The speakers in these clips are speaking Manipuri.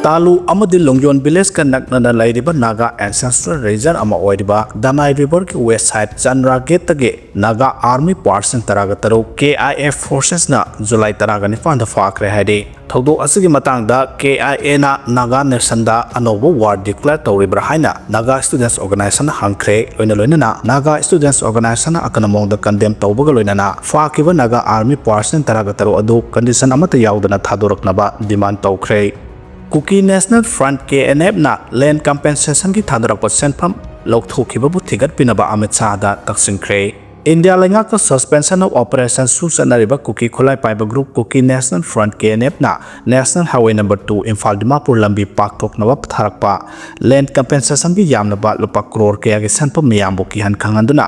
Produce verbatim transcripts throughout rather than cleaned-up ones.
ꯇꯥꯂꯨ ꯑꯃꯗꯤ ꯂꯣꯡꯌꯣꯟ ꯚꯤꯂꯦꯖꯀ ꯅꯛꯅꯅ ꯂꯩꯔꯤꯕ ꯅꯥꯒꯥ ꯑꯦꯟꯁꯦꯁꯇ꯭ꯔꯦꯜ ꯔꯤꯖꯟ ꯑꯃ ꯑꯣꯏꯔꯤꯕ ꯗꯅꯥꯏ ꯔꯤꯚꯔꯒꯤ ꯋꯦꯁ ꯁꯥꯏꯗ ꯆꯟꯗ꯭ꯔꯥ ꯒꯦꯠꯇꯒꯤ ꯅꯥꯒꯥ ꯑꯥꯔꯃꯤ ꯄꯥꯔꯁꯟ ꯇꯔꯥꯒ ꯇꯔꯨꯛ, ꯀꯦ ꯑꯥꯏ ꯑꯦ ꯐꯣꯔꯁꯦꯁꯅ ꯖꯨꯂꯥꯏ ꯇꯔꯥꯒ ꯅꯤꯄꯥꯟꯗ ꯐꯥꯈ꯭ꯔꯦ ꯍꯥꯏꯔꯤ꯫ ꯊꯧꯗꯣꯛ ꯑꯁꯤꯒꯤ ꯃꯇꯥꯡꯗ ꯀꯦ ꯑꯥꯏ ꯑꯦꯅ ꯅꯥꯒꯥ ꯅꯦꯁꯟꯗ ꯑꯅꯧꯕ ꯋꯥꯔ ꯗꯤꯀ꯭ꯂꯦꯌꯔ ꯇꯧꯔꯤꯕ꯭ꯔꯥ ꯍꯥꯏꯅ ꯅꯥꯒꯥ ꯁ꯭ꯇꯨꯗꯦꯟꯠꯁ ꯑꯣꯔꯒꯅꯥꯏꯖꯦꯁꯟꯅ ꯍꯪꯈ꯭ꯔꯦ꯫ ꯂꯣꯏꯅ ꯂꯣꯏꯅꯅ ꯅꯥꯒꯥ ꯁ꯭ꯇꯨꯗꯦꯟꯠꯁ ꯑꯣꯔꯒꯅꯥꯏꯖꯦꯁꯟꯅ ꯑꯀꯟꯕ ꯃꯑꯣꯡꯗ ꯀꯟꯗꯦꯝ ꯇꯧꯕꯒ ꯂꯣꯏꯅꯅ ꯐꯥꯈꯤꯕ ꯅꯥꯒꯥ ꯑꯥꯔꯃꯤ ꯄꯥꯔꯁꯟ ꯇꯔꯥꯒ ꯇꯔꯨꯛ ꯑꯗꯨ ꯀꯟꯗꯤꯁꯟ ꯑꯃꯠꯇ ꯌꯥꯎꯗꯅ ꯊꯥꯗꯣꯔꯛꯅꯕ ꯗꯤꯃꯥꯟ ꯇꯧꯈ꯭ꯔꯦ꯫ Kuki national front, K N ꯑꯦꯐꯅ ꯂꯦꯟꯗ ꯀꯝꯄꯦꯟꯁꯦꯁꯟꯒꯤ ꯊꯥꯗꯔꯛꯄ ꯁꯦꯟꯐꯝ ꯂꯧꯊꯣꯛꯈꯤꯕꯕꯨ ꯊꯤꯒꯠꯄꯤꯅꯕ ꯑꯃꯤꯠ ꯁꯥꯍꯗ ꯇꯛꯁꯤꯟꯈ꯭ꯔꯦ꯫ ꯏꯟꯗꯤꯌꯥ ꯂꯩꯉꯥꯛꯀ ꯁꯁꯄꯦꯟꯁꯟ ꯑꯣꯐ ꯑꯣꯄꯔꯦꯁꯟ ꯁꯨ ꯆꯠꯅꯔꯤꯕ ꯀꯨꯀꯤ ꯈꯨꯠꯂꯥꯏ ꯄꯥꯏꯕ group Kuki national front, K N ꯑꯦꯐꯅ national highway number two Imphal Dimapur ꯂꯝꯕꯤ ꯄꯥꯛꯊꯣꯛꯅꯕ ꯊꯥꯔꯛꯄ ꯂꯦꯟꯗ ꯀꯝꯄꯦꯟꯁꯦꯁꯟꯒꯤ ꯌꯥꯝꯂꯕ ꯂꯨꯄꯥ ꯀ꯭ꯔꯣꯔ ꯀꯌꯥꯒꯤ ꯁꯦꯟꯐꯝ ꯃꯤꯌꯥꯝꯕꯨ ꯀꯤꯍꯟ ꯈꯪꯍꯟꯗꯨꯅ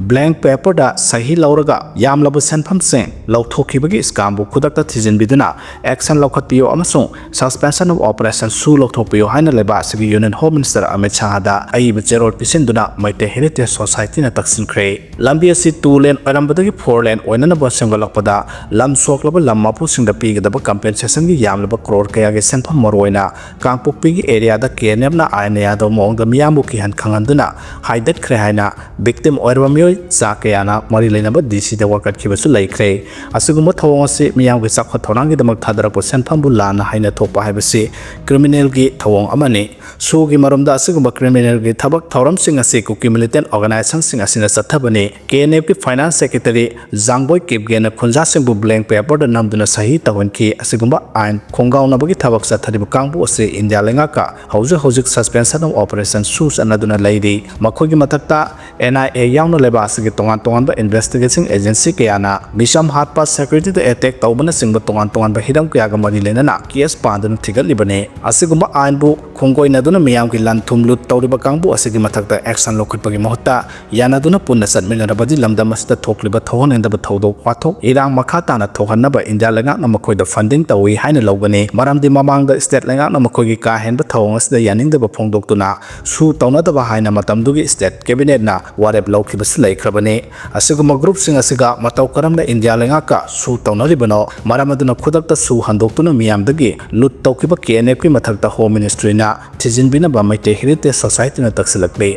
ꯕ꯭ꯂꯦꯡꯛ ꯄꯦꯄꯔꯗ ꯁꯍꯤ ꯂꯧꯔꯒ ꯌꯥꯝꯂꯕ ꯁꯦꯟꯐꯝꯁꯤꯡ ꯂꯧꯊꯣꯛꯈꯤꯕꯒꯤ ꯁ꯭ꯀꯥꯝꯕꯨ ꯈꯨꯗꯛꯇ ꯊꯤꯖꯤꯟꯕꯤꯗꯨꯅ ꯑꯦꯛꯁꯟ ꯂꯧꯈꯠꯄꯤꯌꯨ ꯑꯃꯁꯨꯡ ꯁꯁꯄꯦꯟꯁꯟ ꯑꯣꯐ ꯑꯣꯄꯔꯦꯁꯟ ꯁꯨ ꯂꯧꯊꯣꯛꯄꯤꯌꯨ ꯍꯥꯏꯅ ꯂꯩꯕꯥꯛ ꯑꯁꯤꯒꯤ ꯌꯨꯅꯤꯌꯟ ꯍꯣꯝ ꯃꯤꯅꯤꯁꯇꯔ ꯑꯃꯤꯠ ꯁꯥꯍꯗ ꯑꯏꯕ ꯆꯦꯔꯣꯜ ꯄꯤꯁꯤꯟꯗꯨꯅ ꯃꯩꯇꯩ ꯍꯦꯔꯤꯇꯦꯖ ꯁꯣꯁꯥꯏꯇꯤꯅ ꯇꯛꯁꯤꯟꯈ꯭ꯔꯦ꯫ ꯂꯝꯕꯤ ꯑꯁꯤ ꯇꯨ ꯂꯦꯟ ꯑꯣꯏꯔꯝꯕꯗꯒꯤ ꯐꯣꯔ ꯂꯦꯟ ꯑꯣꯏꯅꯅꯕ ꯁꯦꯝꯒꯠꯂꯛꯄꯗ ꯂꯝ ꯁꯣꯛꯂꯕ ꯂꯝ ꯃꯄꯨꯁꯤꯡꯗ ꯄꯤꯒꯗꯕ ꯀꯝꯄꯦꯟꯁꯦꯁꯟꯒꯤ ꯌꯥꯝꯂꯕ ꯀ꯭ꯔꯣꯔ ꯀꯌꯥꯒꯤ ꯁꯦꯟꯐꯝ, ꯃꯔꯨꯑꯣꯏꯅ ꯀꯥꯡꯄꯣꯛꯄꯤꯒꯤ ꯑꯦꯔꯤꯌꯥꯗ ꯀꯦ ꯑꯦꯟ ꯑꯦꯐꯅ ꯑꯥꯏꯟꯅ ꯌꯥꯗꯕ ꯃꯑꯣꯡꯗ ꯃꯤꯌꯥꯝꯕꯨ ꯀꯤꯍꯟ ꯈꯪꯍꯟꯗꯨꯅ ꯍꯥꯏꯗꯠꯈ꯭ꯔꯦ ꯍꯥꯏꯅ ꯚꯤꯛꯇꯤꯝ ꯑꯣꯏꯔꯕ ꯃꯤꯑꯣꯏ ꯆꯥ ꯀꯌꯥꯅ ꯃꯔꯤ ꯂꯩꯅꯕ ꯗꯤ ꯁꯤꯗ ꯋꯥꯀꯠꯈꯤꯕꯁꯨ ꯂꯩꯈ꯭ꯔꯦ꯫ ꯑꯁꯤꯒꯨꯝꯕ ꯊꯧꯑꯣꯡ ꯑꯁꯤ ꯃꯤꯌꯥꯝꯒꯤ ꯆꯥꯎꯈꯠ ꯊꯧꯔꯥꯡꯒꯤꯗꯃꯛ ꯊꯥꯗꯔꯛꯄ ꯁꯦꯟꯐꯝꯕꯨ ꯂꯥꯟꯅ ꯍꯥꯏꯅ ꯊꯣꯛꯄ ꯍꯥꯏꯕꯁꯤ ꯀ꯭ꯔꯤꯃꯤꯅꯦꯜꯒꯤ ꯊꯧꯑꯣꯡ ꯑꯃꯅꯤ꯫ ꯁꯨꯒꯤ ꯃꯔꯨꯝꯗ ꯑꯁꯤꯒꯨꯝꯕ ꯀ꯭ꯔꯤꯃꯤꯅꯦꯜꯒꯤ ꯊꯕꯛ ꯊꯧꯔꯝꯁꯤꯡ ꯑꯁꯤ ꯀꯨꯀꯤ ꯃꯤꯂꯤꯇꯦꯟꯠ ꯑꯣꯔꯒꯅꯥꯏꯖꯦꯁꯟꯁꯤꯡ ꯑꯁꯤꯅ ꯆꯠꯊꯕꯅꯤ꯫ ꯀꯦ ꯑꯦꯟ ꯑꯦꯐꯀꯤ ꯐꯥꯏꯅꯥꯟꯁ ꯁꯦꯀ꯭ꯔꯦꯇꯔꯤ ꯖꯥꯡꯕꯣꯏ ꯀꯤꯞꯒꯦꯟꯅ ꯈꯨꯟꯖꯥꯁꯤꯡꯕꯨ ꯕ꯭ꯂꯦꯡꯛ ꯄꯦꯄꯔꯗ ꯅꯝꯗꯨꯅ ꯁꯍꯤ ꯇꯧꯍꯟꯈꯤ꯫ ꯑꯁꯤꯒꯨꯝꯕ ꯑꯥꯏꯟ ꯈꯣꯡꯒꯥꯎꯅꯕꯒꯤ ꯊꯕꯛ ꯆꯠꯊꯔꯤꯕ ꯀꯥꯡꯕꯨ ꯑꯁꯤ ꯏꯟꯗꯤꯌꯥ ꯂꯩꯉꯥꯛꯀ ꯍꯧꯖꯤꯛ ꯍꯧꯖꯤꯛ ꯁꯁꯄꯦꯟꯁꯟ ꯑꯣꯐ ꯑꯣꯄꯔꯦꯁꯟ ꯁꯨ ꯆꯠꯅꯗꯨꯅ ꯂꯩꯔꯤ꯫ ꯃꯈꯣꯏꯒꯤ ꯃꯊꯛꯇ ꯑꯦꯟ ꯑꯥꯏ ꯑꯦ ꯌꯥꯎꯅ ꯂꯩꯕꯥꯛ ꯑꯁꯤꯒꯤ ꯇꯣꯉꯥꯟ ꯇꯣꯉꯥꯟꯕ ꯏꯟꯚꯦꯁꯇꯤꯒꯦꯁꯟ ꯑꯦꯖꯦꯟꯁꯤ ꯀꯌꯥꯅ ꯃꯤꯆꯝ ꯍꯥꯠꯄ, ꯁꯦꯀ꯭ꯌꯨꯔꯤꯇꯤꯗ ꯑꯦꯇꯦꯛ ꯇꯧꯕꯅꯆꯤꯡꯕ ꯇꯣꯉꯥꯟ ꯇꯣꯉꯥꯟꯕ ꯍꯤꯔꯝ ꯀꯌꯥꯒ ꯃꯔꯤ ꯂꯩꯅꯅ ꯀꯦꯁ ꯄꯥꯟꯗꯨꯅ ꯊꯤꯒꯠꯂꯤꯕꯅꯤ꯫ ꯑꯁꯤꯒꯨꯝꯕ ꯑꯥꯏꯟꯕꯨ ꯈꯣꯡꯒꯣꯏꯅꯗꯨꯅ ꯃꯤꯌꯥꯝꯒꯤ ꯂꯟ ꯊꯨꯝ ꯂꯨꯠ ꯇꯧꯔꯤꯕ ꯀꯥꯡꯕꯨ ꯑꯁꯤꯒꯤ ꯃꯊꯛꯇ ꯑꯦꯛꯁꯟ ꯂꯧꯈꯠꯄꯒꯤ ꯃꯍꯨꯠꯇ ꯌꯥꯅꯗꯨꯅ ꯄꯨꯟꯅ ꯆꯠꯃꯤꯟꯅꯔꯕꯗꯤ ꯂꯝꯗꯝ ꯑꯁꯤꯗ ꯊꯣꯛꯂꯤꯕ ꯊꯣꯛꯍꯟꯅꯤꯡꯗꯕ ꯊꯧꯗꯣꯛ ꯋꯥꯊꯣꯛ ꯏꯔꯥꯡ ꯃꯈꯥ ꯇꯥꯅ ꯊꯣꯛꯍꯟꯅꯕ ꯏꯟꯗꯤꯌꯥ ꯂꯩꯉꯥꯛꯅ ꯃꯈꯣꯏꯗ ꯐꯟꯗꯤꯡ ꯇꯧꯏ ꯍꯥꯏꯅ ꯂꯧꯒꯅꯤ꯫ ꯃꯔꯝꯗꯤ ꯃꯃꯥꯡꯗ ꯁ꯭ꯇꯦꯠ ꯂꯩꯉꯥꯛꯅ ꯃꯈꯣꯏꯒꯤ ꯀꯥ ꯍꯦꯟꯕ ꯊꯧꯑꯣꯡ ꯑꯁꯤꯗ ꯌꯥꯅꯤꯡꯗꯕ ꯐꯣꯡꯗꯣꯛꯇꯨꯅ ꯁꯨ ꯇꯧꯅꯗꯕ ꯍꯥꯏꯅ ꯃꯇꯝꯗꯨꯒꯤ ꯁ꯭ꯇꯦꯠ ꯀꯦꯕꯤꯅꯦꯠꯅ ꯋꯥꯔꯦꯞ ꯂꯧꯈꯤꯕꯁꯨ ꯂꯩꯈ꯭ꯔꯕꯅꯤ꯫ ꯑꯁꯤꯒꯨꯝꯕ ꯒ꯭ꯔꯨꯞꯁꯤꯡ ꯑꯁꯤꯒ ꯃꯇꯧ ꯀꯔꯝꯅ ꯏꯟꯗꯤꯌꯥ ꯂꯩꯉꯥꯛꯀ ꯁꯨ ꯇꯧꯅꯔꯤꯕꯅꯣ? ꯃꯔꯝ ꯑꯗꯨꯅ ꯈꯨꯗꯛꯇ ꯁꯨ ꯍꯟꯗꯣꯛꯇꯨꯅ ꯃꯤꯌꯥꯝꯗꯒꯤ ꯂꯨꯠ ꯇꯧꯈꯤꯕ ꯀꯦ ꯑꯦꯟ ꯑꯦꯐꯀꯤ ꯃꯊꯛꯇ ꯍꯣꯝ ꯃꯤꯅꯤꯁꯇ꯭ꯔꯤꯅ ꯊꯤꯖꯤꯟꯕꯤꯅꯕ ꯃꯩꯇꯩ ꯍꯦꯔꯤꯇꯦꯖ ꯁꯣꯁꯥꯏꯇꯤꯅ ꯇꯛꯁꯤꯜꯂꯛꯂꯤ꯫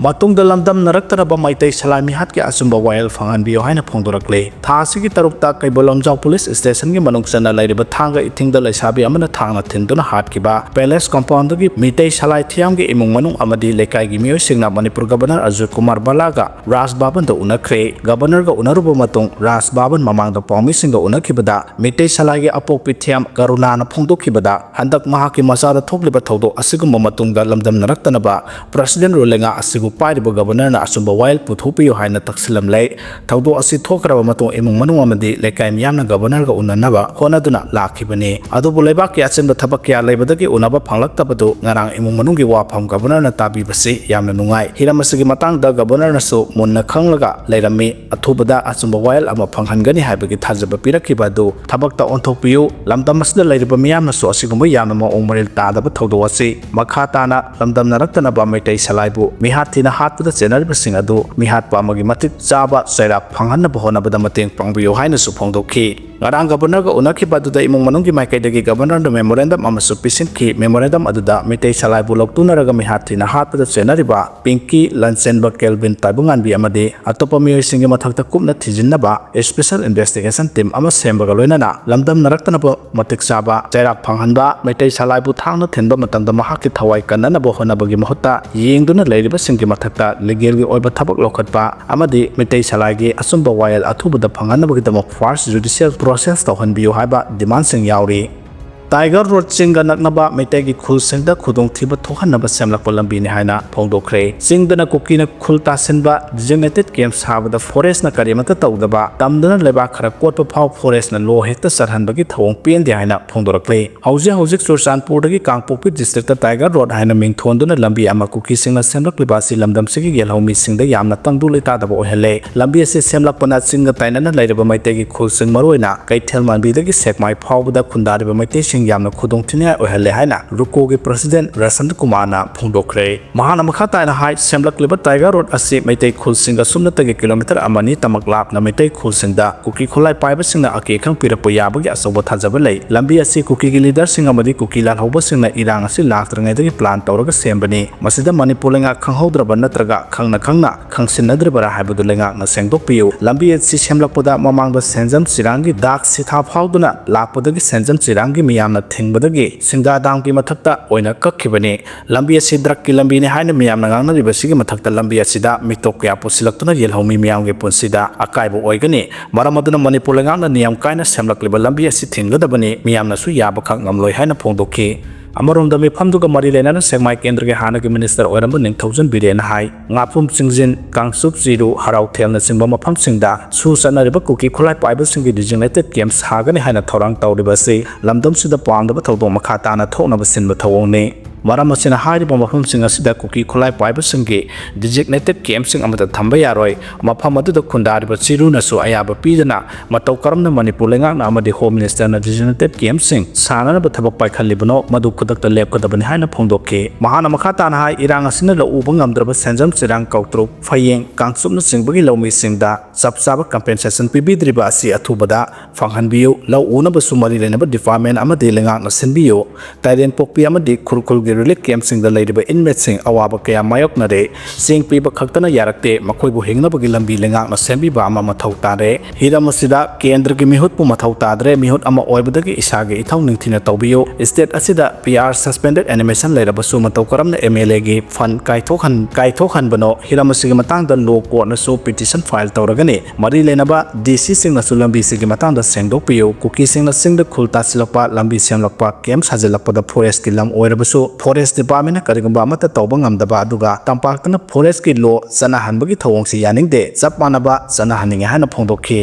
ꯃꯇꯨꯡꯗ ꯂꯝꯗꯝꯅꯔꯛꯇꯅꯕ ꯃꯩꯇꯩ ꯁꯂꯥꯏ ꯃꯤꯍꯥꯠꯀꯤ ꯑꯆꯨꯝꯕ ꯋꯥꯌꯦꯜ ꯐꯪꯍꯟꯕꯤꯌꯨ ꯍꯥꯏꯅ ꯐꯣꯡꯗꯣꯔꯛꯂꯤ꯫ ꯊꯥ ꯑꯁꯤꯒꯤ ꯇꯔꯨꯛꯇ ꯀꯩꯕꯨꯜ ꯂꯝꯖꯥꯎ ꯄꯨꯂꯤꯁ ꯁ꯭ꯇꯦꯁꯟꯒꯤ ꯃꯅꯨꯡ ꯆꯟꯅ ꯂꯩꯔꯤꯕ ꯊꯥꯡꯒ ꯏꯊꯤꯡꯗ ꯂꯩꯁꯥꯕꯤ ꯑꯃꯅ ꯊꯥꯡꯅ ꯊꯤꯟꯗꯨꯅ ꯍꯥꯠꯈꯤꯕ ꯄꯦꯂꯦꯁ ꯀꯝꯄꯥꯎꯟꯗꯒꯤ ꯃꯤꯇꯩ ꯁꯂꯥꯏ ꯊꯤꯌꯥꯝꯒꯤ ꯏꯃꯨꯡ ꯃꯅꯨꯡ ꯑꯃꯗꯤ ꯂꯩꯀꯥꯏꯒꯤ ꯃꯤꯑꯣꯏꯁꯤꯡꯅ ꯃꯅꯤꯄꯨꯔ ꯒꯕꯔꯅꯔ ꯑꯖꯣꯏ ꯀꯨꯃꯥꯔ ꯕꯂꯥꯒ ꯔꯥꯖ ꯚꯕꯟꯗ ꯎꯅꯈ꯭ꯔꯦ꯫ ꯒꯕꯔꯅꯔꯒ ꯎꯅꯔꯨꯕ ꯃꯇꯨꯡ ꯔꯥꯖ ꯚꯕꯟ ꯃꯃꯥꯡꯗ ꯄꯥꯎꯃꯤꯁꯤꯡꯒ ꯎꯅꯈꯤꯕꯗ ꯃꯤꯇꯩ ꯁꯂꯥꯏꯒꯤ ꯑꯄꯣꯛꯄꯤ ꯊꯤꯌꯥꯝ ꯀꯔꯨꯅꯥꯅ ꯐꯣꯡꯗꯣꯛꯈꯤꯕꯗ, ꯍꯟꯗꯛ ꯃꯍꯥꯛꯀꯤ ꯃꯆꯥꯗ ꯊꯣꯛꯂꯤꯕ ꯊꯧꯗꯣꯛ ꯑꯁꯤꯒꯨꯝꯕ ꯃꯇꯨꯡꯗ ꯂꯝꯗꯝꯅꯔꯛꯇꯅꯕ ꯄ꯭ꯔꯁꯤꯗꯦꯟ ꯔꯨꯜ ꯂꯩꯉꯥꯛ ꯑꯁꯤꯕꯨ ꯄꯥꯏꯔꯤꯕ ꯒꯕꯔꯅꯔꯅ ꯑꯆꯨꯝꯕ ꯋꯥꯌꯦꯜ ꯄꯨꯊꯣꯛꯄꯤꯌꯨ ꯍꯥꯏꯅ ꯇꯛꯁꯤꯜꯂꯝꯂꯦ꯫ ꯊꯧꯗꯣꯛ ꯑꯁꯤ ꯊꯣꯛꯈ꯭ꯔꯕ ꯃꯇꯨꯡ ꯏꯃꯨꯡ ꯃꯅꯨꯡ ꯑꯃꯗꯤ ꯂꯩꯀꯥꯏ ꯃꯤꯌꯥꯝꯅ ꯒꯕꯔꯅꯔꯒ ꯎꯅꯅꯕ ꯍꯣꯠꯅꯗꯨꯅ ꯂꯥꯛꯈꯤꯕꯅꯤ꯫ ꯑꯗꯨꯕꯨ ꯂꯩꯕꯥꯛꯀꯤ ꯑꯆꯤꯟꯕ ꯊꯕꯛ ꯀꯌꯥ ꯂꯩꯕꯗꯒꯤ ꯎꯅꯕ ꯐꯪꯂꯛꯇꯕꯗꯨ ꯉꯔꯥꯡ ꯏꯃꯨꯡ ꯃꯅꯨꯡꯒꯤ ꯋꯥꯐꯝ ꯒꯕꯔꯅꯔꯅ ꯇꯥꯕꯤꯕꯁꯤ ꯌꯥꯝꯅ ꯅꯨꯡꯉꯥꯏ꯫ ꯍꯤꯔꯝ ꯑꯁꯤꯒꯤ ꯃꯇꯥꯡꯗ ꯒꯕꯔꯅꯔꯅꯁꯨ ꯃꯨꯟꯅ ꯈꯪꯂꯒ ꯂꯩꯔꯝꯃꯤ꯫ ꯑꯊꯨꯕꯗ ꯑꯆꯨꯝꯕ ꯋꯥꯌꯦꯜ ꯑꯃ ꯐꯪꯍꯟꯒꯅꯤ ꯍꯥꯏꯕꯒꯤ ꯊꯥꯖꯕ ꯄꯤꯔꯛꯈꯤꯕ ꯑꯗꯨ ꯊꯕꯛꯇ ꯑꯣꯟꯊꯣꯛꯄꯤꯌꯨ꯫ ꯂꯝꯗꯝ ꯑꯁꯤꯗ ꯂꯩꯔꯤꯕ ꯃꯤꯌꯥꯝꯅꯁꯨ ꯑꯁꯤꯒꯨꯝꯕ ꯌꯥꯝꯅ ꯃꯑꯣꯡ ꯃꯔꯤꯜ ꯇꯥꯗꯕ ꯊꯧꯗꯣꯛ ꯑꯁꯤ ꯃꯈꯥ ꯇꯥꯅ ꯂꯝꯗꯝꯅꯔꯛꯇꯅꯕ ꯃꯩꯇꯩ ꯁꯂꯥꯏꯕꯨ ꯃꯤꯍꯥꯠ ꯊꯤꯅ ꯍꯥꯠꯄꯗ ꯆꯦꯟꯅꯔꯤꯕꯁꯤꯡ ꯑꯗꯨ ꯃꯤꯍꯥꯠꯄ ꯑꯃꯒꯤ ꯃꯇꯤꯛ ꯆꯥꯕ ꯆꯩꯔꯥꯛ ꯐꯪꯍꯟꯅꯕ ꯍꯣꯠꯅꯕꯗ ꯃꯇꯦꯡ ꯄꯥꯡꯕꯤꯌꯨ ꯍꯥꯏꯅꯁꯨ ꯐꯣꯡꯗꯣꯛꯈꯤ꯫ ꯉꯔꯥꯡ ꯒꯕꯔꯅꯔꯒ ꯎꯅꯈꯤꯕ ꯑꯗꯨꯗ ꯏꯃꯨꯡ ꯃꯅꯨꯡꯒꯤ ꯃꯥꯏꯀꯩꯗꯒꯤ ꯒꯕꯔꯅꯔꯗ ꯃꯦꯃꯣꯔꯦꯟꯗꯝ ꯑꯃꯁꯨ ꯄꯤꯁꯤꯟꯈꯤ꯫ ꯃꯦꯃꯣꯔꯦꯟꯗꯝ ꯑꯗꯨꯗ ꯃꯤꯇꯩ ꯁꯂꯥꯏꯕꯨ ꯂꯧꯇꯨꯅꯔꯒ ꯃꯤꯍꯥꯠ ꯊꯤꯅ ꯍꯥꯠꯄꯗ ꯆꯦꯟꯅꯔꯤꯕ ꯄꯤꯡꯀꯤ, ꯂꯟꯆꯦꯟꯕ, ꯀꯦꯜꯕꯤꯟ, ꯇꯥꯏꯕꯪꯉꯥꯟꯕꯤ ꯑꯃꯗꯤ ꯑꯇꯣꯞꯄ ꯃꯤꯑꯣꯏꯁꯤꯡꯒꯤ ꯃꯊꯛꯇ ꯀꯨꯞꯅ ꯊꯤꯖꯤꯟꯅꯕ ꯏꯁꯄꯤꯁꯦꯜ ꯏꯟꯚꯦꯁꯇꯤꯒꯦꯁꯟ ꯇꯤꯝ ꯑꯃ ꯁꯦꯝꯕꯒ ꯂꯣꯏꯅꯅ ꯂꯝꯗꯝꯅꯔꯛꯇꯅꯕ ꯃꯇꯤꯛ ꯆꯥꯕ ꯆꯩꯔꯥꯛ ꯐꯪꯍꯟꯕ, ꯃꯩꯇꯩ ꯁꯂꯥꯏꯕꯨ ꯊꯥꯡꯅ ꯊꯤꯟꯕ ꯃꯇꯝꯗ ꯃꯍꯥꯛꯀꯤ ꯊꯋꯥꯏ ꯀꯟꯅꯅꯕ ꯍꯣꯠꯅꯕꯒꯤ ꯃꯍꯨꯠꯇ ꯌꯦꯡꯗꯨꯅ ꯂꯩꯔꯤꯕꯁꯤꯡꯒꯤ ꯃꯊꯛꯇ ꯂꯤꯒꯦꯜꯒꯤ ꯑꯣꯏꯕ ꯊꯕꯛ ꯂꯧꯈꯠꯄ ꯑꯃꯗꯤ ꯃꯩꯇꯩ ꯁꯂꯥꯏꯒꯤ ꯑꯆꯨꯝꯕ ꯋꯥꯌꯦꯜ ꯑꯊꯨꯕꯗ ꯐꯪꯍꯟꯅꯕꯒꯤꯗꯃꯛ ꯐꯥꯔꯁ ꯖꯨꯗꯤꯁꯤꯌꯦꯜ ꯄ꯭ꯔꯣꯁꯦꯁ ꯇꯧꯍꯟꯕꯤꯌꯨ ꯍꯥꯏꯕ ꯗꯤꯃꯥꯟꯁꯤꯡ ꯌꯥꯎꯔꯤ꯫ ꯇꯥꯏꯒꯔ ꯔꯣꯗ ꯆꯤꯡꯒ ꯅꯛꯅꯕ ꯃꯩꯇꯩꯒꯤ ꯈꯨꯜꯁꯤꯡꯗ ꯈꯨꯗꯣꯡꯊꯤꯕ ꯊꯣꯛꯍꯟꯅꯕ ꯁꯦꯝꯂꯛꯄ ꯂꯝꯕꯤꯅꯤ ꯍꯥꯏꯅ ꯐꯣꯡꯗꯣꯛꯈ꯭ꯔꯦ꯫ ꯆꯤꯡꯗꯅ ꯀꯨꯀꯤꯅ ꯈꯨꯜ ꯇꯥꯁꯤꯟꯕ, ꯗꯤꯖꯤꯒꯅꯦꯇꯦꯗ ꯀꯦꯝꯞ ꯁꯥꯕꯗ ꯐꯣꯔꯦꯁꯅ ꯀꯔꯤꯃꯠꯇ ꯇꯧꯗꯕ, ꯇꯝꯗꯅ ꯂꯩꯕꯥꯛ ꯈꯔ ꯀꯣꯠꯄ ꯐꯥꯎ ꯐꯣꯔꯦꯁꯅ ꯂꯣ ꯍꯦꯛꯇ ꯆꯠꯍꯟꯕꯒꯤ ꯊꯧꯑꯣꯡ ꯄꯦꯟꯗꯦ ꯍꯥꯏꯅ ꯐꯣꯡꯗꯣꯔꯛꯂꯤ꯫ ꯍꯧꯖꯤꯛ ꯍꯧꯖꯤꯛ ꯆꯨꯔꯆꯥꯟꯄꯨꯔꯗꯒꯤ ꯀꯥꯡꯄꯣꯛꯄꯤ ꯗꯤꯁꯇ꯭ꯔꯤꯛꯇ ꯇꯥꯏꯒꯔ ꯔꯣꯗ ꯍꯥꯏꯅ ꯃꯤꯡ ꯊꯣꯟꯗꯨꯅ ꯂꯝꯕꯤ ꯑꯃ ꯀꯨꯀꯤꯁꯤꯡꯅ ꯁꯦꯝꯂꯛꯂꯤꯕ ꯑꯁꯤ ꯂꯝꯗꯝꯁꯤꯒꯤ ꯌꯦꯜꯍꯧ ꯃꯤꯁꯤꯡꯗ ꯌꯥꯝꯅ ꯇꯪꯗꯨ ꯂꯩꯇꯥꯗꯕ ꯑꯣꯏꯍꯜꯂꯦ꯫ ꯂꯝꯕꯤ ꯑꯁꯤ ꯁꯦꯝꯂꯛꯄꯅ ꯆꯤꯡꯒ ꯇꯥꯏꯅꯅ ꯂꯩꯔꯕ ꯃꯩꯇꯩꯒꯤ ꯈꯨꯜꯁꯤꯡ, ꯃꯔꯨꯑꯣꯏꯅ ꯀꯩꯊꯦꯜ ꯃꯥꯟꯕꯤꯗꯒꯤ ꯁꯦꯛꯃꯥꯏ ꯐꯥꯎꯕꯗ ꯈꯨꯟꯗꯥꯔꯤꯕ ꯃꯩꯇꯩꯁꯤꯡ ꯌꯥꯝꯅ ꯈꯨꯗꯣꯡꯊꯤꯅꯤꯡꯉꯥꯏ ꯑꯣꯏꯍꯜꯂꯦ ꯍꯥꯏꯅ ꯔꯨꯀꯣꯒꯤ ꯄ꯭ꯔꯁꯤꯗꯦꯟ ꯔꯁꯟ ꯀꯨꯃꯥꯔꯅ ꯐꯣꯡꯗꯣꯛꯈ꯭ꯔꯦ꯫ ꯃꯍꯥꯛꯅ ꯃꯈꯥ ꯇꯥꯅ ꯍꯥꯏ, ꯁꯦꯝꯂꯛꯂꯤꯕ ꯇꯥꯏꯒꯔ ꯔꯣꯗ ꯑꯁꯤ ꯃꯩꯇꯩ ꯈꯨꯜꯁꯤꯡꯒ ꯁꯨꯞꯅꯇꯒꯤ ꯀꯤꯂꯣꯃꯤꯇꯔ ꯑꯃ ꯑꯅꯤ ꯇꯃꯛ ꯂꯥꯞꯅ ꯃꯩꯇꯩ ꯈꯨꯜꯁꯤꯡꯗ ꯀꯨꯀꯤ ꯈꯨꯠꯂꯥꯏ ꯄꯥꯏꯕꯁꯤꯡꯅ ꯑꯀꯤ ꯑꯈꯪ ꯄꯤꯔꯛꯄ ꯌꯥꯕꯒꯤ ꯑꯆꯧꯕ ꯊꯥꯖꯕ ꯂꯩ꯫ ꯂꯝꯕꯤ ꯑꯁꯤ ꯀꯨꯀꯤꯒꯤ ꯂꯤꯗꯔꯁꯤꯡ ꯑꯃꯗꯤ ꯀꯨꯀꯤ ꯂꯥꯜꯍꯧꯕꯁꯤꯡꯅ ꯏꯔꯥꯡ ꯑꯁꯤ ꯂꯥꯛꯇ꯭ꯔꯤꯉꯩꯗꯒꯤ ꯄ꯭ꯂꯥꯟ ꯇꯧꯔꯒ ꯁꯦꯝꯕꯅꯤ꯫ ꯃꯁꯤꯗ ꯃꯅꯤꯄꯨꯔ ꯂꯩꯉꯥꯛ ꯈꯪꯍꯧꯗ꯭ꯔꯕ ꯅꯠꯇ꯭ꯔꯒ ꯈꯪꯅ ꯈꯪꯅ ꯈꯪꯁꯤꯟꯅꯗ꯭ꯔꯤꯕꯔꯥ ꯍꯥꯏꯕꯗꯨ ꯂꯩꯉꯥꯛꯅ ꯁꯦꯡꯗꯣꯛꯄꯤꯌꯨ꯫ ꯂꯝꯕꯤ ꯑꯁꯤ ꯁꯦꯝꯂꯛꯄꯗ ꯃꯃꯥꯡꯗ ꯁꯦꯟꯖꯝ ꯆꯤꯔꯥꯡꯒꯤ ꯗꯥꯛ ꯁꯤꯊꯥ ꯐꯥꯎꯗꯨꯅ ꯂꯥꯛꯄꯗꯒꯤ ꯁꯦꯟꯖꯝ ꯆꯤꯔꯥꯡꯒꯤ ꯃꯤꯌꯥꯝꯅ ꯊꯤꯡꯕꯗꯒꯤ ꯁꯤꯡꯗꯥ ꯗꯥꯝꯒꯤ ꯃꯊꯛꯇ ꯑꯣꯏꯅ ꯀꯛꯈꯤꯕꯅꯤ꯫ ꯂꯝꯕꯤ ꯑꯁꯤ ꯗ꯭ꯔꯛꯀꯤ ꯂꯝꯕꯤꯅꯤ ꯍꯥꯏꯅ ꯃꯤꯌꯥꯝꯅ ꯉꯥꯡꯅꯔꯤꯕꯁꯤꯒꯤ ꯃꯊꯛꯇ ꯂꯝꯕꯤ ꯑꯁꯤꯗ ꯃꯤꯇꯣꯞ ꯀꯌꯥ ꯄꯨꯁꯤꯜꯂꯛꯇꯨꯅ ꯌꯦꯜꯍꯧꯃꯤ ꯃꯤꯌꯥꯝꯒꯤ ꯄꯨꯟꯁꯤꯗ ꯑꯀꯥꯏꯕ ꯑꯣꯏꯒꯅꯤ꯫ ꯃꯔꯝ ꯑꯗꯨꯅ ꯃꯅꯤꯄꯨꯔ ꯂꯩꯉꯥꯛꯅ ꯅꯤꯌꯝ ꯀꯥꯏꯅ ꯁꯦꯝꯂꯛꯂꯤꯕ ꯂꯝꯕꯤ ꯑꯁꯤ ꯊꯤꯡꯒꯗꯕꯅꯤ, ꯃꯤꯌꯥꯝꯅꯁꯨ ꯌꯥꯕꯈꯛ ꯉꯝꯂꯣꯏ ꯍꯥꯏꯅ ꯐꯣꯡꯗꯣꯛꯈꯤ꯫ ꯑꯃꯔꯣꯝꯗ ꯃꯤꯐꯝꯗꯨꯒ ꯃꯔꯤ ꯂꯩꯅꯅ ꯁꯦꯛꯃꯥꯏ ꯀꯦꯟꯗ꯭ꯔꯒꯤ ꯍꯥꯟꯅꯒꯤ ꯃꯤꯅꯤꯁꯇꯔ ꯑꯣꯏꯔꯝꯕ ꯅꯤꯡꯊꯧꯖꯝ ꯕꯤꯔꯦꯟꯅ ꯍꯥꯏ, ꯉꯥꯄ꯭ꯔꯨꯝ ꯆꯤꯡꯖꯤꯟ, ꯀꯥꯡꯆꯨꯞ ꯆꯤꯔꯨ, ꯍꯔꯥꯎꯊꯦꯜꯅꯆꯤꯡꯕ ꯃꯐꯝꯁꯤꯡꯗ ꯁꯨ ꯆꯠꯅꯔꯤꯕ ꯀꯨꯀꯤ ꯈꯨꯠꯂꯥꯏ ꯄꯥꯏꯕꯁꯤꯡꯒꯤ designated camp ꯁꯥꯒꯅꯤ ꯍꯥꯏꯅ ꯊꯧꯔꯥꯡ ꯇꯧꯔꯤꯕ ꯑꯁꯤ ꯂꯝꯗꯝꯁꯤꯗ ꯄꯥꯝꯗꯕ ꯊꯧꯗꯣꯛ ꯃꯈꯥ ꯇꯥꯅ ꯊꯣꯛꯅꯕ ꯁꯤꯟꯕ ꯊꯧꯑꯣꯡꯅꯤ꯫ ꯃꯔꯝ ꯑꯁꯤꯅ ꯍꯥꯏꯔꯤꯕ ꯃꯐꯝꯁꯤꯡ ꯑꯁꯤꯗ ꯀꯨꯀꯤ ꯈꯨꯠꯂꯥꯏ ꯄꯥꯏꯕꯁꯤꯡꯒꯤ designated campꯁꯤꯡ ꯑꯃꯠꯇ ꯊꯝꯕ ꯌꯥꯔꯣꯏ꯫ ꯃꯐꯝ ꯑꯗꯨꯗ ꯈꯨꯟꯗꯥꯔꯤꯕ ꯆꯤꯔꯨꯅꯁꯨ ꯑꯌꯥꯕ ꯄꯤꯗꯅ ꯃꯇꯧ ꯀꯔꯝꯅ ꯃꯅꯤꯄꯨꯔ ꯂꯩꯉꯥꯛꯅ ꯑꯃꯗꯤ ꯍꯣꯝ ꯃꯤꯅꯤꯁꯇꯔꯅ designated camp ꯁꯤꯡ ꯁꯥꯅꯅꯕ ꯊꯕꯛ ꯄꯥꯏꯈꯠꯂꯤꯕꯅꯣ, ꯃꯗꯨ ꯈꯨꯗꯛꯇ ꯂꯦꯞꯀꯗꯕꯅꯤ ꯍꯥꯏꯅ ꯐꯣꯡꯗꯣꯛꯈꯤ꯫ ꯃꯍꯥꯛꯅ ꯃꯈꯥ ꯇꯥꯅ ꯍꯥꯏ, ꯏꯔꯥꯡ ꯑꯁꯤꯅ ꯂꯧ ꯎꯕ ꯉꯝꯗ꯭ꯔꯕ ꯁꯦꯟꯖꯝ ꯆꯤꯔꯥꯡ, ꯀꯧꯇ꯭ꯔꯨꯛ, ꯐꯌꯦꯡ, ꯀꯥꯡꯆꯨꯞꯅꯆꯤꯡꯕꯒꯤ ꯂꯧꯃꯤꯁꯤꯡꯗ ꯆꯞ ꯆꯥꯕ compensation ꯄꯤꯕꯤꯗ꯭ꯔꯤꯕ ꯑꯁꯤ ꯑꯊꯨꯕꯗ ꯐꯪꯍꯟꯕꯤꯌꯨ꯫ ꯂꯧ ꯎꯅꯕꯁꯨ ꯃꯔꯤ ꯂꯩꯅꯕ department ꯑꯃꯗꯤ ꯂꯩꯉꯥꯛꯅ ꯁꯤꯟꯕꯤꯌꯨ꯫ ꯇꯥꯏꯔꯦꯟ ꯄꯣꯛꯄꯤ ꯑꯃꯗꯤ ꯈꯨꯔꯈꯨꯜꯒꯤ relief campꯁꯤꯡꯗ ꯂꯩꯔꯤꯕ inmateꯁꯤꯡ ꯑꯋꯥꯕ ꯀꯌꯥ ꯃꯥꯌꯣꯛꯅꯔꯦ꯫ ꯆꯦꯡ ꯄꯤꯕ ꯈꯛꯇꯅ ꯌꯥꯔꯛꯇꯦ, ꯃꯈꯣꯏꯕꯨ ꯍꯤꯡꯅꯕꯒꯤ ꯂꯝꯕꯤ ꯂꯩꯉꯥꯛꯅ ꯁꯦꯝꯕꯤꯕ ꯑꯃ ꯃꯊꯧ ꯇꯥꯔꯦ꯫ ꯍꯤꯔꯝ ꯑꯁꯤꯗ ꯀꯦꯟꯗ꯭ꯔꯒꯤ ꯃꯤꯍꯨꯠꯄꯨ ꯃꯊꯧ ꯇꯥꯗ꯭ꯔꯦ꯫ ꯃꯤꯍꯨꯠ ꯑꯃ ꯑꯣꯏꯕꯗꯒꯤ ꯏꯁꯥꯒꯤ ꯏꯊꯧ ꯅꯤꯡꯊꯤꯅ ꯇꯧꯕꯤꯌꯨ꯫ State ꯑꯁꯤꯗ P R suspension animation ꯂꯩꯔꯕꯁꯨ ꯃꯇꯧ ꯀꯔꯝꯅ M L Aꯒꯤ fund ꯀꯥꯏꯊꯣꯛꯍꯟ-, ꯀꯥꯏꯊꯣꯛꯍꯟꯕꯅꯣ? ꯍꯤꯔꯝ ꯑꯁꯤꯒꯤ ꯃꯇꯥꯡꯗ law courtꯅꯁꯨ petition file ꯇꯧꯔꯒꯅꯤ꯫ ꯃꯔꯤ ꯂꯩꯅꯕ D Cꯁꯤꯡꯅꯁꯨ ꯂꯝꯕꯤꯁꯤꯒꯤ ꯃꯇꯥꯡꯗ ꯁꯦꯡꯗꯣꯛꯄꯤꯌꯨ꯫ ꯀꯨꯀꯤꯁꯤꯡꯅ ꯆꯤꯡꯗ ꯈꯨꯜ ꯇꯥꯁꯤꯜꯂꯛꯄ, ꯂꯝꯕꯤ ꯁꯦꯝꯂꯛꯄ, camp ꯁꯥꯖꯤꯜꯂꯛꯄꯗ forestꯀꯤ ꯂꯝ ꯑꯣꯏꯔꯕꯁꯨ forest departmentꯅ ꯀꯔꯤꯒꯨꯝꯕ ꯑꯃꯠꯇ ꯇꯧꯕ ꯉꯝꯗꯕ, ꯑꯗꯨꯒ ꯇꯝꯄꯥꯛꯇꯅ forestꯀꯤ law ꯆꯠꯅꯍꯟꯕꯒꯤ ꯊꯧꯑꯣꯡꯁꯤ ꯌꯥꯅꯤꯡꯗꯦ, ꯆꯞ ꯃꯥꯟꯅꯕ ꯆꯠꯅꯍꯟꯅꯤꯡꯉꯤ ꯍꯥꯏꯅ ꯐꯣꯡꯗꯣꯛꯈꯤ꯫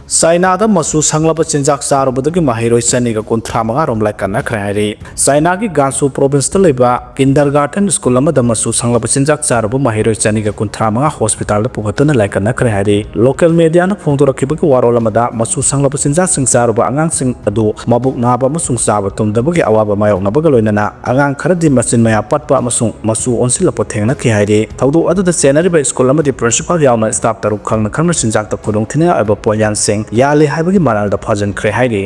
ꯆꯥꯏꯅꯥꯗ ꯃꯆꯨ ꯁꯪꯂꯕ ꯆꯤꯟꯖꯥꯛ ꯆꯥꯔꯨꯕꯗꯒꯤ ꯃꯍꯩꯔꯣꯏ ꯆꯅꯤꯒ ꯀꯨꯟꯊ꯭ꯔꯥ ꯃꯉꯥ ꯔꯣꯝ ꯂꯥꯏꯀꯠꯅꯈ꯭ꯔꯦ ꯍꯥꯏꯔꯤ꯫ ꯆꯥꯏꯅꯥꯒꯤ ꯒꯥꯟꯁꯨ ꯄ꯭ꯔꯣꯚꯤꯟꯁꯇ ꯂꯩꯕ ꯀꯤꯟꯗꯔꯒꯥꯔꯇꯦꯟ ꯁ꯭ꯀꯨꯜ ꯑꯃꯗ ꯃꯆꯨ ꯁꯪꯂꯕ ꯆꯤꯟꯖꯥꯛ ꯆꯥꯔꯨꯕ ꯃꯍꯩꯔꯣꯏ ꯆꯅꯤꯒ ꯀꯨꯟꯊ꯭ꯔꯥ ꯃꯉꯥ ꯍꯣꯁꯄꯤꯇꯥꯜꯗ ꯄꯨꯈꯠꯇꯨꯅ ꯂꯥꯏꯀꯠꯅꯈ꯭ꯔꯦ ꯍꯥꯏꯔꯤ꯫ ꯂꯣꯀꯦꯜ ꯃꯦꯗꯤꯌꯥꯅ ꯐꯣꯡꯗꯣꯔꯛꯈꯤꯕꯒꯤ ꯋꯥꯔꯣꯜ ꯑꯃꯗ, ꯃꯆꯨ ꯁꯪꯂꯕ ꯆꯤꯟꯖꯥꯛꯁꯤꯡ ꯆꯥꯔꯨꯕ ꯑꯉꯥꯡꯁꯤꯡ ꯑꯗꯨ ꯃꯕꯨꯛ ꯅꯥꯕ ꯑꯃꯁꯨꯡ ꯆꯥꯕ ꯇꯨꯝꯗꯕꯒꯤ ꯑꯋꯥꯕ ꯃꯥꯌꯣꯛꯅꯕꯒ ꯂꯣꯏꯅꯅ ꯑꯉꯥꯡ ꯈꯔꯗꯤ ꯃꯆꯤꯟ ꯃꯌꯥ ꯄꯠꯄ ꯑꯃꯁꯨꯡ ꯃꯆꯨ ꯑꯣꯟꯁꯤꯜꯂꯛꯄ ꯊꯦꯡꯅꯈꯤ ꯍꯥꯏꯔꯤ꯫ ꯊꯧꯗꯣꯛ ꯑꯗꯨꯗ ꯆꯦꯟꯅꯔꯤꯕ ꯁ꯭ꯀꯨꯜ ꯑꯃꯗꯤ ꯄ꯭ꯔꯤꯟꯁꯤꯄꯥꯜ ꯌꯥꯎꯅ ꯁ꯭ꯇꯥꯐ ꯇꯔꯨꯛ ꯈꯪꯅ ꯈꯪꯅ ꯆꯤꯟꯖꯥꯛꯇ ꯈꯨꯗꯣꯡꯊꯤꯅꯤꯡꯉꯥꯏ ꯑꯣꯏꯕ ꯄꯣꯠꯌꯥꯟꯁꯤꯡ ꯌꯥꯜꯂꯤ ꯍꯥꯏꯕꯒꯤ ꯃꯔꯥꯜꯗ ꯐꯥꯖꯤꯟꯈ꯭ꯔꯦ ꯍꯥꯏꯔꯤ꯫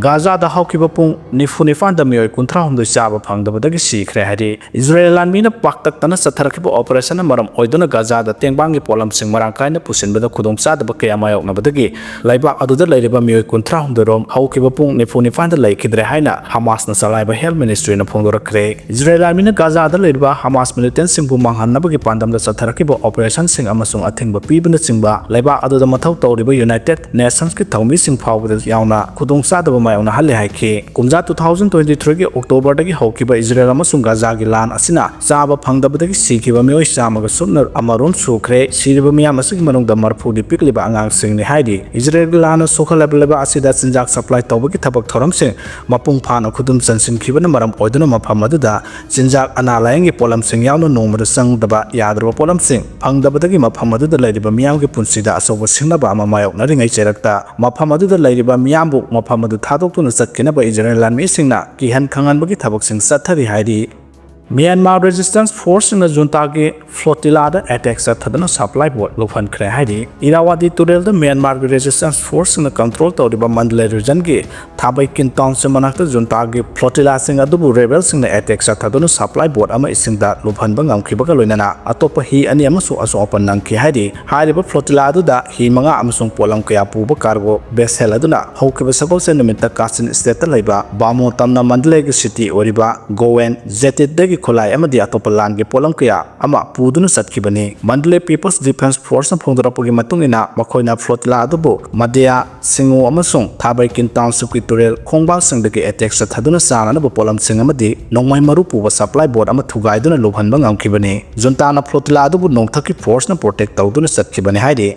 ꯒꯥꯖꯥꯗ ꯍꯧꯈꯤꯕ ꯄꯨꯡ ꯅꯤꯐꯨ ꯅꯤꯄꯥꯟꯗ ꯃꯤꯑꯣꯏ ꯀꯨꯟꯊ꯭ꯔꯥ ꯍꯨꯝꯗꯣꯏ ꯆꯥꯕ ꯐꯪꯗꯕꯗꯒꯤ ꯁꯤꯈ꯭ꯔꯦ ꯍꯥꯏꯔꯤ꯫ ꯏꯖꯔꯦꯜ ꯂꯥꯟꯃꯤꯅ ꯄꯥꯛꯇꯛꯅꯅ ꯆꯠꯊꯔꯛꯈꯤꯕ ꯑꯣꯄꯔꯦꯁꯟꯅ ꯃꯔꯝ ꯑꯣꯏꯗꯨꯅ ꯒꯥꯖꯥꯗ ꯇꯦꯡꯕꯥꯡꯒꯤ ꯄꯣꯠꯂꯝꯁꯤꯡ ꯃꯔꯥꯡ ꯀꯥꯏꯅ ꯄꯨꯁꯤꯟꯕꯗ ꯈꯨꯗꯣꯡꯆꯥꯗꯕ ꯀꯌꯥ ꯃꯥꯌꯣꯛꯅꯕꯗꯒꯤ ꯂꯩꯕꯥꯛ ꯑꯗꯨꯗ ꯂꯩꯔꯤꯕ ꯃꯤꯑꯣꯏ ꯀꯨꯟꯊ꯭ꯔꯥ ꯍꯨꯝꯗꯣꯏ ꯔꯣꯝ ꯍꯧꯈꯤꯕ ꯄꯨꯡ ꯅꯤꯐꯨ ꯅꯤꯄꯥꯟꯗ ꯂꯩꯈꯤꯗ꯭ꯔꯦ ꯍꯥꯏꯅ ꯍꯃꯥꯁꯅ ꯆꯂꯥꯏꯕ ꯍꯦꯜꯊ ꯃꯤꯅꯤꯁꯇ꯭ꯔꯤꯅ ꯐꯣꯡꯗꯣꯔꯛꯈ꯭ꯔꯦ꯫ ꯏꯖꯔꯦꯜ ꯂꯥꯟꯃꯤꯅ ꯒꯥꯖꯥꯗ ꯂꯩꯔꯤꯕ ꯍꯃꯥꯁ ꯃꯤꯂꯤꯇꯦꯟꯁꯤꯡꯕꯨ ꯃꯥꯡꯍꯟꯅꯕꯒꯤ ꯄꯥꯟꯗꯝꯗ ꯆꯠꯊꯔꯛꯈꯤꯕ ꯑꯣꯄꯔꯦꯁꯟꯁꯤꯡ ꯑꯃꯁꯨꯡ ꯑꯊꯤꯡꯕ ꯄꯤꯕꯅꯆꯤꯡꯕ ꯂꯩꯕꯥꯛ ꯑꯗꯨꯗ ꯃꯊꯧ ꯇꯧꯔꯤꯕ ꯌꯨꯅꯥꯏꯇꯦꯗ ꯅꯦꯁꯟꯁꯀꯤ ꯊꯧꯃꯤꯁꯤꯡ ꯐꯥꯎꯕꯗ ꯌꯥꯎꯅ ꯈꯨꯗꯣꯡꯆꯥꯗꯕ ꯃꯥꯌꯣꯛꯅꯍꯜꯂꯦ ꯍꯥꯏꯈꯤ꯫ ꯀꯨꯝꯖꯥ ꯇꯨ ꯊꯥꯎꯖꯟ ꯇ꯭ꯋꯦꯟꯇꯤ ꯊ꯭ꯔꯤꯒꯤ ꯑꯣꯛꯇꯣꯕꯔꯗꯒꯤ ꯍꯧꯈꯤꯕ ꯏꯖꯔꯦꯜ ꯑꯃꯁꯨꯡ ꯒꯥꯖꯥꯒꯤ ꯂꯥꯟ ꯑꯁꯤꯅ ꯆꯥꯕ ꯐꯪꯗꯕꯗꯒꯤ ꯁꯤꯈꯤꯕ ꯃꯤꯑꯣꯏ ꯆꯥꯝꯃꯒ ꯁꯨꯞꯅ ꯑꯃꯔꯣꯝ ꯁꯨꯈ꯭ꯔꯦ꯫ ꯁꯤꯔꯤꯕ ꯃꯤꯌꯥꯝ ꯑꯁꯤꯒꯤ ꯃꯅꯨꯡꯗ ꯃꯔꯐꯨꯗꯤ ꯄꯤꯛꯂꯤꯕ ꯑꯉꯥꯡꯁꯤꯡꯅꯤ ꯍꯥꯏꯔꯤ꯫ ꯏꯖꯔꯦꯜꯒꯤ ꯂꯥꯟꯅ ꯁꯣꯛꯍꯜꯂꯕ ꯂꯩꯕꯥꯛ ꯑꯁꯤꯗ ꯆꯤꯟꯖꯥꯛ ꯁꯄ꯭ꯂꯥꯏ ꯇꯧꯕꯒꯤ ꯊꯕꯛ ꯊꯧꯔꯝꯁꯤꯡ ꯃꯄꯨꯡ ꯐꯥꯅ ꯈꯨꯗꯨꯝ ꯆꯟꯁꯤꯟꯈꯤꯕꯅ ꯃꯔꯝ ꯑꯣꯏꯗꯨꯅ ꯃꯐꯝ ꯑꯗꯨꯗ ꯆꯤꯟꯖꯥꯛ, ꯑꯅꯥ ꯂꯥꯌꯦꯡꯒꯤ ꯄꯣꯠꯂꯝꯁꯤꯡ ꯌꯥꯎꯅ ꯅꯣꯡꯃꯗ ꯆꯪꯗꯕ ꯌꯥꯗ꯭ꯔꯕ ꯄꯣꯠꯂꯝꯁꯤꯡ ꯐꯪꯗꯕꯗꯒꯤ ꯃꯐꯝ ꯑꯗꯨꯗ ꯂꯩꯔꯤꯕ ꯃꯤꯌꯥꯝꯒꯤ ꯄꯨꯟꯁꯤꯗ ꯑꯆꯧꯕ ꯁꯤꯡꯅꯕ ꯑꯃ ꯃꯥꯌꯣꯛꯅꯔꯤꯉꯩ ꯆꯩꯔꯛꯇ ꯃꯐꯝ ꯑꯗꯨꯗ ꯂꯩꯔꯤꯕ ꯃꯤꯌꯥꯝꯕꯨ ꯃꯐꯝ ꯑꯗꯨ ꯊꯥꯗꯣꯛꯇꯨꯅ ꯆꯠꯈꯤꯅꯕ ꯏꯖꯔꯦꯜ ꯂꯥꯟꯃꯤꯁꯤꯡꯅ ꯀꯤꯍꯟ ꯈꯪꯍꯟꯕꯒꯤ ꯊꯕꯛꯁꯤꯡ ꯆꯠꯊꯔꯤ ꯍꯥꯏꯔꯤ꯫ ꯃ꯭ꯌꯥꯟꯃꯥꯔ ꯔꯦꯖꯤꯁꯇꯦꯟꯁ ꯐꯣꯔꯁꯁꯤꯡꯅ ꯖꯨꯟꯇꯥꯒꯤ ꯐ꯭ꯂꯣꯇꯤꯂꯥꯗ ꯑꯦꯇꯦꯛ ꯆꯠꯊꯗꯨꯅ ꯁꯄ꯭ꯂꯥꯏ ꯕꯣꯠ ꯂꯨꯞꯍꯟꯈ꯭ꯔꯦ ꯍꯥꯏꯔꯤ꯫ ꯏꯔꯥꯋꯥꯗꯤ ꯇꯨꯔꯦꯜꯗ ꯃ꯭ꯌꯥꯟꯃꯥꯔꯒꯤ ꯔꯦꯖꯤꯁꯇꯦꯟꯁ ꯐꯣꯔꯁꯁꯤꯡꯅ ꯀꯟꯇ꯭ꯔꯣꯜ ꯇꯧꯔꯤꯕ ꯃꯟꯗꯂꯦ ꯔꯤꯖꯟꯒꯤ ꯊꯥꯕꯩꯀꯤꯟ ꯇꯥꯎꯟꯁꯤꯞ ꯃꯅꯥꯛꯇ ꯖꯨꯟꯇꯥꯒꯤ ꯐ꯭ꯂꯣꯇꯤꯂꯥꯁꯤꯡ ꯑꯗꯨꯕꯨ ꯔꯦꯕꯦꯜꯁꯤꯡꯅ ꯑꯦꯇꯦꯛ ꯆꯠꯊꯗꯨꯅ ꯁꯄ꯭ꯂꯥꯏ ꯕꯣꯠ ꯑꯃ ꯏꯁꯤꯡꯗ ꯂꯨꯞꯍꯟꯕ ꯉꯝꯈꯤꯕꯒ ꯂꯣꯏꯅꯅ ꯑꯇꯣꯞꯄ ꯍꯤ ꯑꯅꯤ ꯑꯃꯁꯨ ꯑꯁꯣꯛ ꯑꯄꯟ ꯅꯪꯈꯤ ꯍꯥꯏꯔꯤ꯫ ꯍꯥꯏꯔꯤꯕ ꯐ꯭ꯂꯣꯇꯤꯂꯥ ꯑꯗꯨꯗ ꯍꯤ ꯃꯉꯥ ꯑꯃꯁꯨꯡ ꯄꯣꯠꯂꯝ ꯀꯌꯥ ꯄꯨꯕ ꯀꯥꯔꯒꯣ ꯚꯦꯁꯦꯜ ꯑꯗꯨꯅ ꯍꯧꯈꯤꯕ ꯁꯒꯣꯜꯁꯦꯟ ꯅꯨꯃꯤꯠꯇ ꯀꯥꯆꯤꯟ ꯁ꯭ꯇꯦꯠꯇ ꯂꯩꯕ ꯕꯥꯃꯣ ꯇꯝꯅ ꯃꯟꯗꯂꯦꯒꯤ ꯁꯤꯇꯤ ꯑꯣꯏꯔꯤꯕ ꯒꯣꯋꯦꯟ ꯖꯦꯇꯤꯠꯇꯒꯤ ꯈꯨꯠꯂꯥꯏ ꯑꯃꯗꯤ ꯑꯇꯣꯞꯄ ꯂꯥꯟꯒꯤ ꯄꯣꯠꯂꯝ ꯀꯌꯥ ꯑꯃ ꯄꯨꯗꯨꯅ ꯆꯠꯈꯤꯕꯅꯤ꯫ ꯃꯟꯗꯂꯦ ꯄꯤꯄꯜꯁ ꯗꯤꯐꯦꯟꯁ ꯐꯣꯔꯁꯅ ꯐꯣꯡꯗꯣꯔꯛꯄꯒꯤ ꯃꯇꯨꯡ ꯏꯟꯅ, ꯃꯈꯣꯏꯅ ꯐ꯭ꯂꯣꯇꯤꯂꯥ ꯑꯗꯨꯕꯨ ꯃꯗꯦꯌꯥ, ꯁꯤꯡꯉꯨ ꯑꯃꯁꯨꯡ ꯊꯥꯕꯩꯀꯤꯟ ꯇꯥꯎꯟꯁꯤꯞꯀꯤ ꯇꯨꯔꯦꯜ ꯈꯣꯡꯕꯥꯜꯁꯤꯡꯗꯒꯤ ꯑꯦꯇꯦꯛ ꯆꯠꯊꯗꯨꯅ ꯆꯥꯅꯅꯕ ꯄꯣꯠꯂꯝꯁꯤꯡ ꯑꯃꯗꯤ ꯅꯣꯡꯃꯩ ꯃꯔꯨ ꯄꯨꯕ ꯁꯄ꯭ꯂꯥꯏ ꯕꯣꯠ ꯑꯃ ꯊꯨꯒꯥꯏꯗꯨꯅ ꯂꯨꯞꯍꯟꯕ ꯉꯝꯈꯤꯕꯅꯤ꯫ ꯖꯨꯟꯇꯥꯅ ꯐ꯭ꯂꯣꯇꯤꯂꯥ ꯑꯗꯨꯕꯨ ꯅꯣꯡꯊꯛꯀꯤ ꯐꯣꯔꯁꯅ ꯄ꯭ꯔꯣꯇꯦꯛ ꯇꯧꯗꯨꯅ ꯆꯠꯈꯤꯕꯅꯤ ꯍꯥꯏꯔꯤ꯫